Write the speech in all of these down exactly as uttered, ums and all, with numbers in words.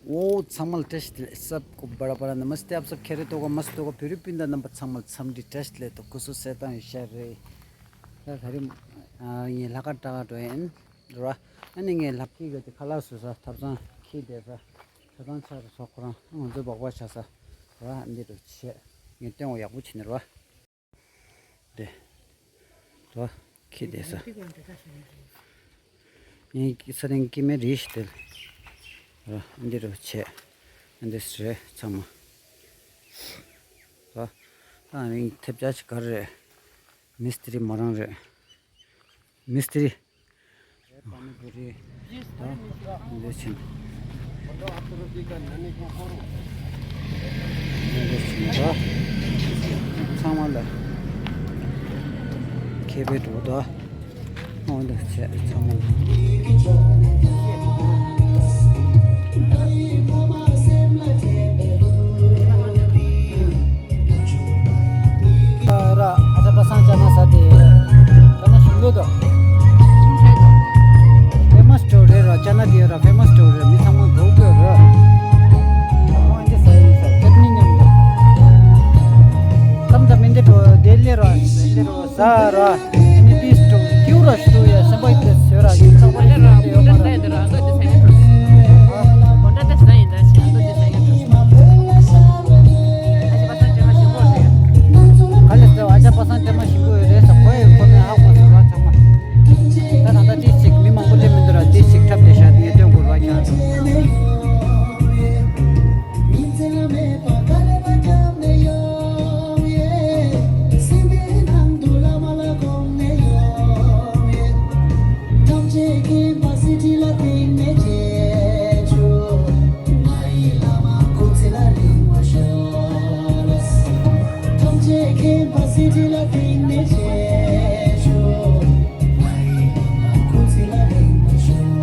ཨོ་ཚང་མ་ལ་བཀྲ་ཤིས་བདེ་ལེགས། སབ་ཀོ་བ་ར་བ་ར་ན་མ་སྟེ། ཨབ་སབ་ཁེ་རེ་ཏོ་ག་མ་སྟོ་ག་བོད་རིགས་སྤུན་ཟླ་རྣམ་པ་ཚང་མ་ལ་འཚམས་འདྲི་བཀྲ་ཤིས་བདེ་ལེགས། ཏོ་སྐུ་གཟུགས་གསལ་ཐང་ཡོད་ཤག་རེད། ད་ད་རིང་ངས་ལྷག་དཀར་བཀྲ་ག་འགྲོ་ཡིན་ར། ཨ་ནི་ངས་ལབ་ཀྱི་གི་ཁ་ལག་བཟོ་ས་ཐབ་ཚང་ཁྱེར་བསྡད་ས། ཆ་ཚང་ཆ་རུ་སོགས་ཁོ་རང་ང་ཚོ་སྦག་སྦག་བྱ་ས་ར། འདི་རུ་བྱས་ངས་སྟོན་བ་ཡག་པོ་བྱས་ནས་ར། དེ། དོ། ཁྱི་དེ་ས། ངའི་ས་རིང་སྐྱེ་མེད་རིགས་ཤིག་དེ། ར། འདི་རུ་བྱས། འདི་སུ་རེད་ཚང་མ། ར། ད་རིང་ཐེབས་ཆག་ཅིག་ག་རེ་རེད། མི་སྟི་རི་མོ་རང་རེད། མི་སྟི་རི། པ་ནི་པུ་རི། ལས་ཆེན། ལས་ཆེན་པ། ཚང་མ་ལ་ཁེ་པེ་འགྲོ་དོ། འོ་འདུག་བྱས་ཚང་མ་ལ། ར་ཨ་ཅག་པ་སངས་ཅ་ན་ས་དེ་ཅ་ན་ཞིམ་པོ་དོ། ཕེ་མ་སི་སི་ཊོར་རེད་ར། ཅ་ན་དེ་ར་ཕེ་མ་སི་སི་ཊོར་རེད། མི་ཚང་མ་འགྲོ་དགོས་ར། ཨ་འདི་ས་ཡིན་ས་ཅེ་ཊི་ནི་མཉམ་དུ། ཁམས་དང་མི་འདི་འགྲོ་དེ་ལས་ར་འདི་འགྲོ་ས་ར། ཨ་ནི་དེ་སི་ཊོར་ཀིའུ་ར་ཞུ་ཡ་སེམས་པ་ཡིད་དེ་ཟོས་ར་ཡིན་ཚགས་པ་ཞིག་དེ་ཡོད་མ་ར། ག་ལེ་ཟེར་བ་ཨ་ཅག་པ་སངས་དྲན་མ་ཞིམ་པོ་ཡོད་རེད་ས། ཁོ་ཡི་ཁོ་མོས་ཧ་གོ་ཟེར་བ་ཚང་མ། ད་ད་ལྟ་ཏིས་ཅིག་མི་མང་པོ་སླེབས་མི་འདུག་ར། ཏིས་ཅིག་འཁྲབ་བསྡད་ཤག་ངས་སྟོན་དགོས་ར་ཁྱོད་ཚོ། ཐམས་ཅད་མཁྱེན་པ་སྲིད་ཁྲི་ལ་བརྟེན་ནས་རྗེས་འཇུག་ང་ཡི་བླ་མ་སྐུ་ཚེ་ལ་རིང་བར་ཤོག། ཐམས་ཅད་མཁྱེན་པ་སྲིད་ཁྲི་ལ་བརྟེན་ནས་རྗེས་འཇུག་ང་ཡི་བླ་མ་སྐུ་ཚེ་ལ་རིང་བར་ཤོག།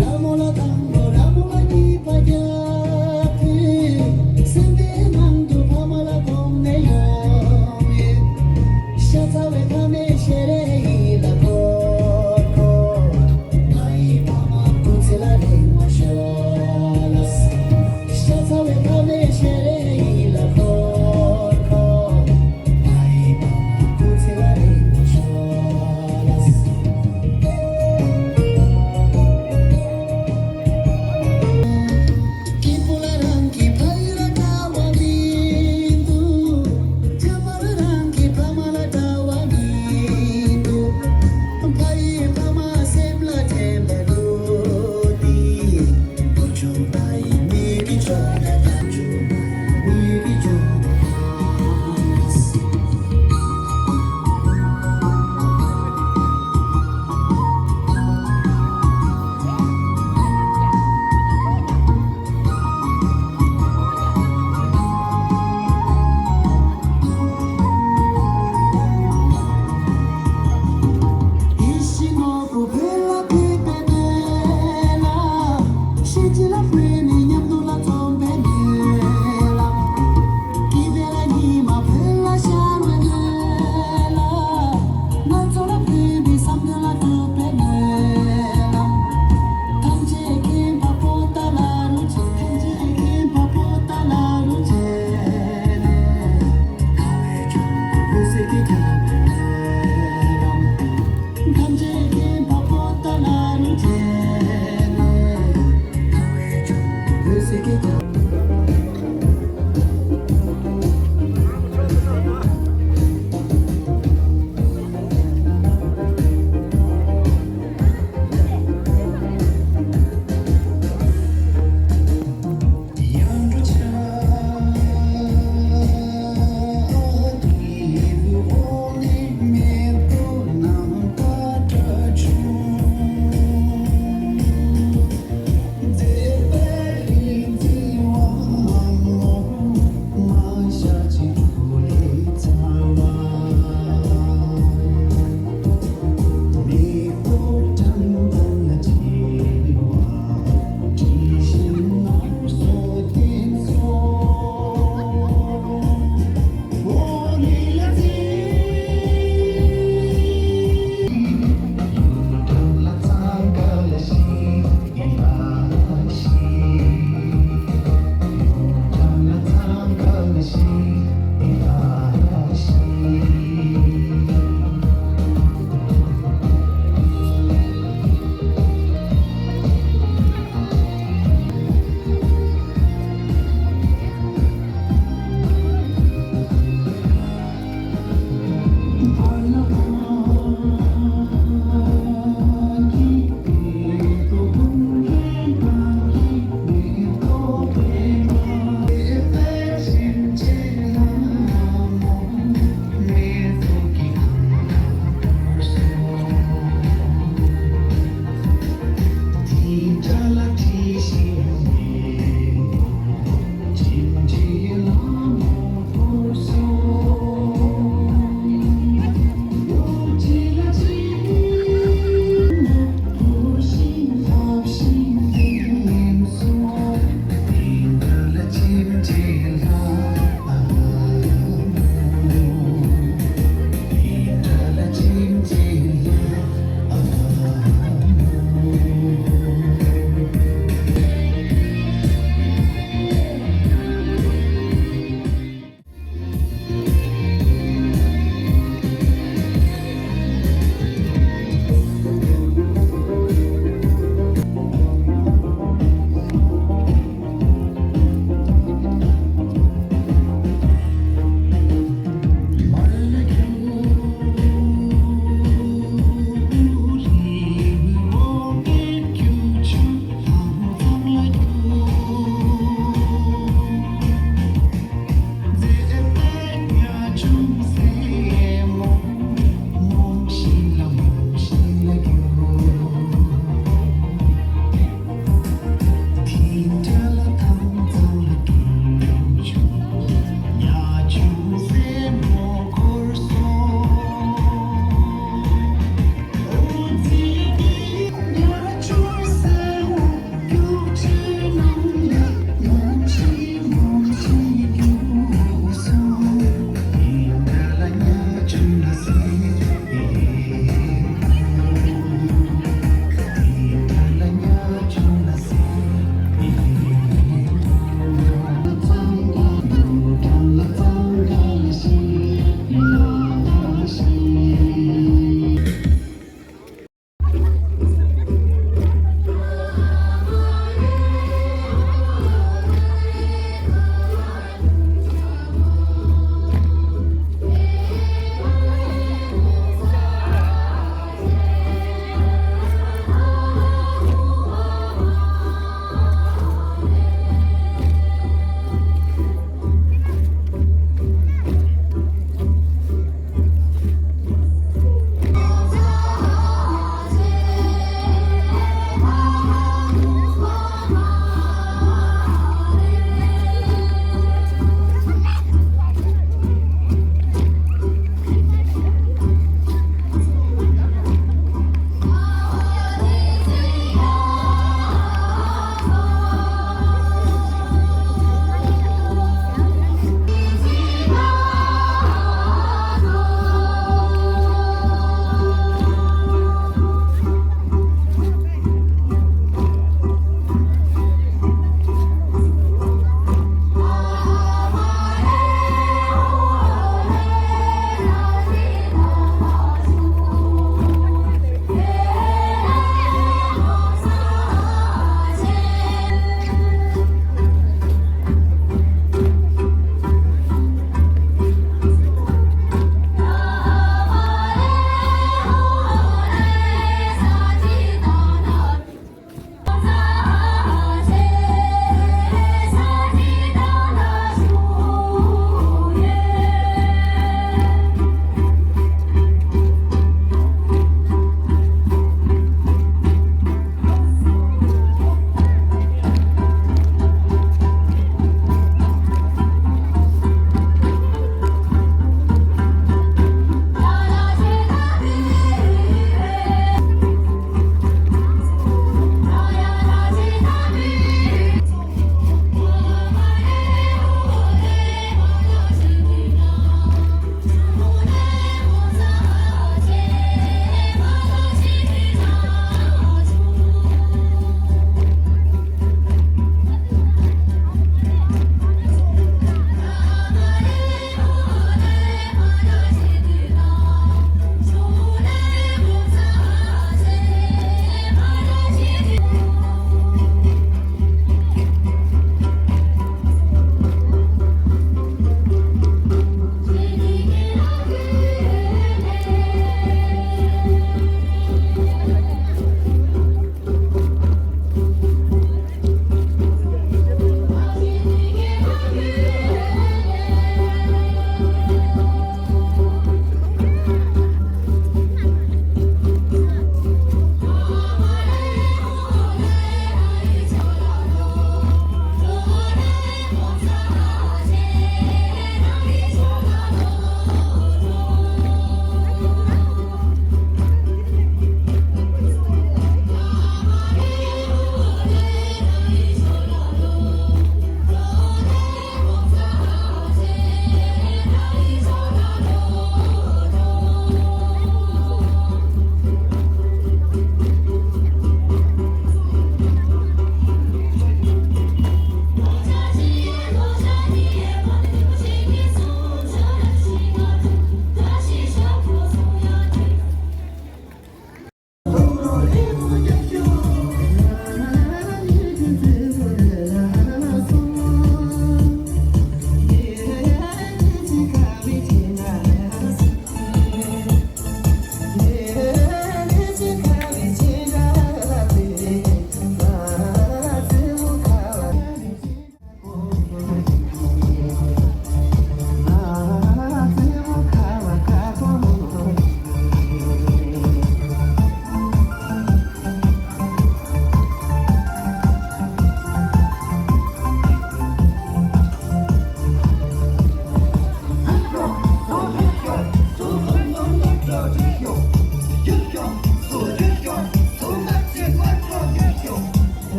ལྷ་མོ་ལ་དང་པོ་ལྷ་མོ་ལ་གཉིས་པ་རྒྱབ་ཕུལ། སེམས་པའི་ནང་དུ་ཕ་མ་ལ་དགོངས་ནས་ཡོང་ཡོད། ཤ་ཚ་བའི་ཕ་མའི་ཞལ་རས་ཡིད་ལ་འཁོར་འཁོར། ང་ཡི་ཕ་མ་སྐུ་ཚེ་ལ་རིང་བར་ཤོག་ལགས། ཤ་ཚ་བའི་ཕ་མའི་ཞལ་རས་ཡིད་ལ་འཁོར་འཁོར། ང་ཡི་ཕ་མ་སྐུ་ཚེ་ལ་རིང་བར་ཤོག་ལགས། སྐྱིད་པོ་ལ་རང་གི་ཕ་ཡུལ་ལ་འདྲ་བ་མི་འདུག། ཁྱད་པར་རང་གི་ཕ་མ་ལ་འདྲ་བ་མི་འདུག། ཕ་ཡི་ཕ་མ་སེམས་ལ་དྲན་པའི་ལུགས་འདི།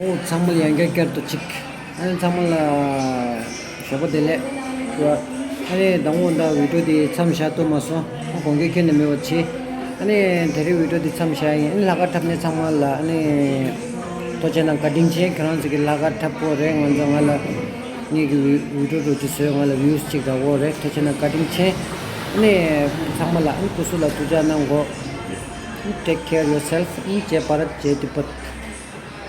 ཨོ། ཚང་མ་ལ་ཡང་བསྐྱར་བསྐྱར་དུ་གཅིག་ཨ་ནི་ཚང་མ་ལ་ཞོགས་པ་བདེ་ལེགས་ཞུ་བ། ཨ་ནི་དང་པོ་འདྲ་བི་ཌིའོ་དེ་མཚམས་བཞག་ཐུབ་མ་སོང་། ཨ་དགོངས་འགལ་ཁྱོན་ནས་མེད་པ་བྱེད། ཨ་ནི་དེ་རིང་བི་ཌིའོ་འདི་མཚམས་བཞག་ཡིན། ཨ་ནི་ལྷག་དཀར་འཁྲབ་མཁན་ཚང་མ་ལ་ཨ་ནི་ཐུགས་རྗེ་གནང་། བཀའ་དྲིན་ཆེ། ཁྱེད་རང་ཚོ་གི་ལྷག་དཀར་འཁྲབ་པོ་རེད། ང་ཚོ་ང་ལ་ངེད་ཀྱི་བི་ཌིའོ་འགྲོ་རྒྱུ་བཟོས། ང་ལ་བིའུ་སི་གཅིག་རག་གོ་རེད། ཐུགས་རྗེ་གནང་། བཀའ་དྲིན་ཆེ། ཨ་ནི་ཚང་མ་ལ་ཨ་ནི་སྐུ་གཟུགས་ལ་ཐུགས་ཅག་གནང་གོ། Take care yourself. ཨ་ནི་ཇེ་བྷ་རཏ་ཇེ་ཏི་བྷཏ།